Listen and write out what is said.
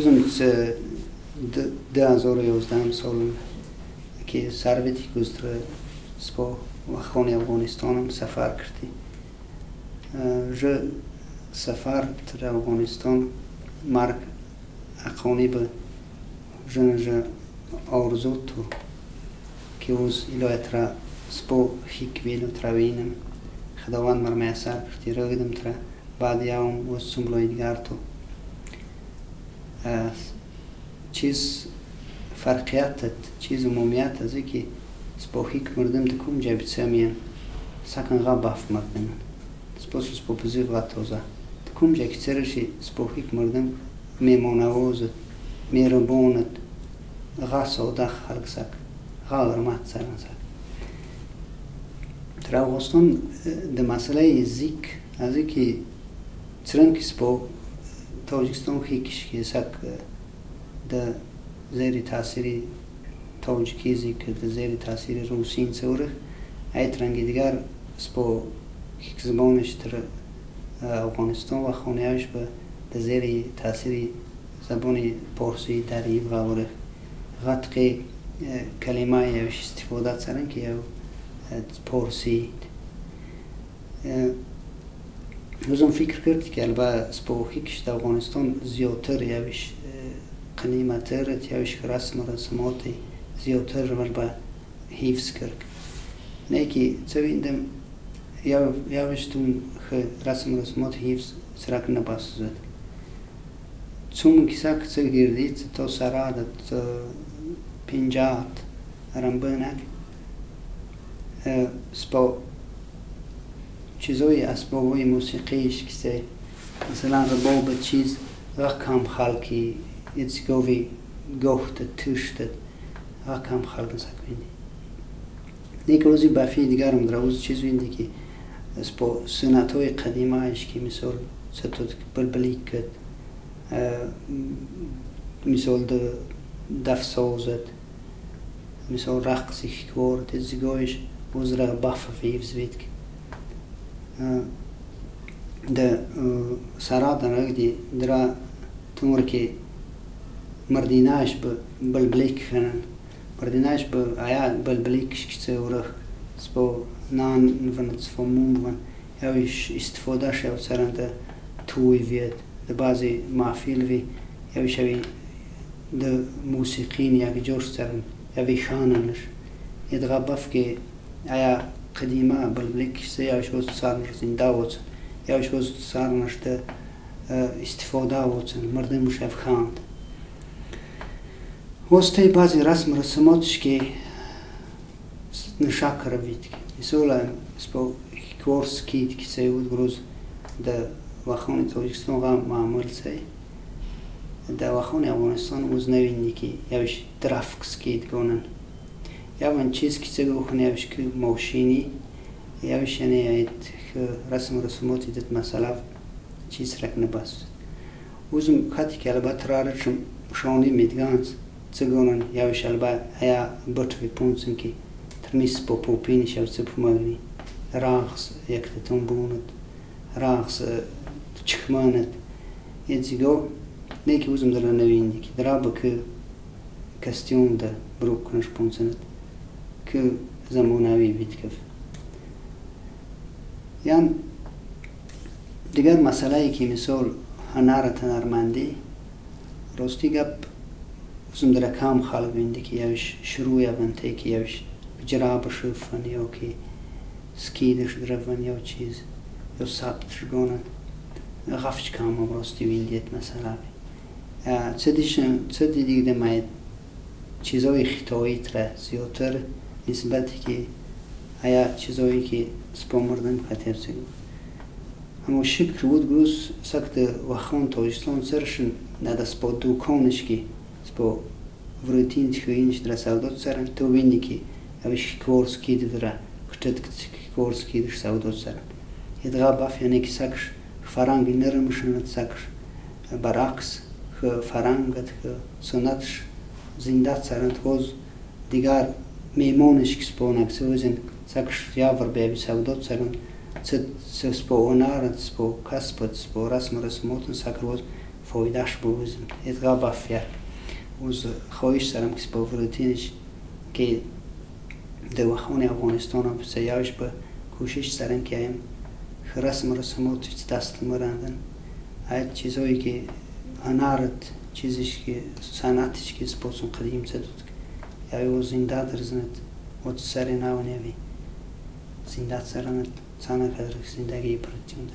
Узм 2011 сол ки сарвети гузтра спо вахони Афғонистонам сафар кардӣ. Уже сафар тр Афғонистон марг ақони ба уже орзу ту ки уз илоятра спо хик вину травинам худованд мар муяссар кардӣ рӯидам тра баъд явам уз сумлои дигар ту чиз фарқиятат чиз умумият аз ки спо хик мурдам дикум ҷабитсамиян сакан ға баф мардаман спос спо пузив ға тоза дикум ҷа кицераши спо хик мурдам меҳмонавозат меҳрубонат ға сода халқ сак ға ҳурмат саран сак. Дар Афғонистон дар масъалаи зик аз ки чиран ки спо Тоҷикистон хикиш ки сак дар зери таъсири тоҷикӣ зик дар зери таъсири русин цурих айт ранги дигар спо хикзабонаш дар Афғонистон ва хонааш ба дар зери таъсири забони порсии дарӣ ва ғатқи калимаи явиш истифода царан ки яв порсӣ. Узм фикр кард ки алба спо хикш дар Афғонистон зиёдтар явиш қаниматар явиш расму расмоти зиёдтар валба ҳифз кард. Не ки цавиндам явиш тум расму расмот ҳифз срак набасзад. Цум кисак ц гирдит то сарадат пинҷат рамбынак спо чизои асбобҳои мусиқииш кисе масалан рубоба чиз ға кам халки ицгови гоҳта туштат ға кам халк саквинди. Нек рӯзи бафии дигарам равӯз чиз винди ки спо суннатҳои қадимааш ки мисол сатот булбуликат мисол дафсозад мисол рақси хикворат зигоиш узра бафа ҳифз вид да сарада рагди дра тумур ки мардинаш б булбулик ханан мардинаш б ая булбулик шкице урах спо нан ван спо мум ван явиш истифода шав саранда туй вид да баъзи маҳфил ви явиш ави да мусиқин як ҷош саран яви хананаш едға ки ая қадима булбулик кишсе явиш оз сарнаш зинда воцан явиш оз сарнаш да истифода воцан мардимуш яв ханд. Воситаи баъзе расму расумотш ки нишакара вид мисол спо хикворскид ки сеуд груз да вахони Тоҷикистон ға маъмул сей дар вахони Афғонистон уз навинди ки явиш драфкскид гонан яван чиз ки се гӯхан явиш ки мошини явиш яъне расму расумоти дит масъала чиз рак набас. Узм хати ки албатта рарашм шони мидганс цигонан явиш алба ая бутви пунцин ки трнис по попини шав ципумагни рағс яктатун бунат рағс чхманат едзиго неки узм дара навинди ки драба ки костюм да брук кунаш пунцинат ки замонавӣ виткав. Ян дигар масъалае ки мисол ҳунарат ҳунармандӣ рости гап узм дара кам халқ винди ки явиш шурӯъ яванте ки явиш ҷраба шуфан ё ки скидаш драван ё чиз ё сабтш гонанд ғафч камам рости виндиет масъалави. Ц дидигда май чизои хитоитра зиёдтар нисбате ки ая чизое ки спо мурдам хатер цигу. Аммо шукр буд гӯз сакта вахон Тоҷикистон саршин нада спо дуконаш ки спо врутин тхуинш дра савдо саран ту винди ки авиш хикворскид дра кчет хикворскидш савдо саран едға баф яъне ки сакш фаранги нермшинат сакш баракс фарангат суннатш зинда саранд ҳоз дигар меҳмонаш ки спонак сӯзен сакш явр беви савдо саранд спо ҳунарат спо касбат спо расму расумотн сакр ҳоз Фоидааш бувизм эдға бафия уз хоҳиш дорам ки бо вурудинш ки девахони Афғонистон явш ба кӯшиш дорам ки аям расм русумот даст мурандن ай чизое ки ҳунарат чизиш ки санъатиш ки спосун қадим задуд яви зинда дарзнад от сари навневи зинда саранат цана кадр зиндагии протюнда.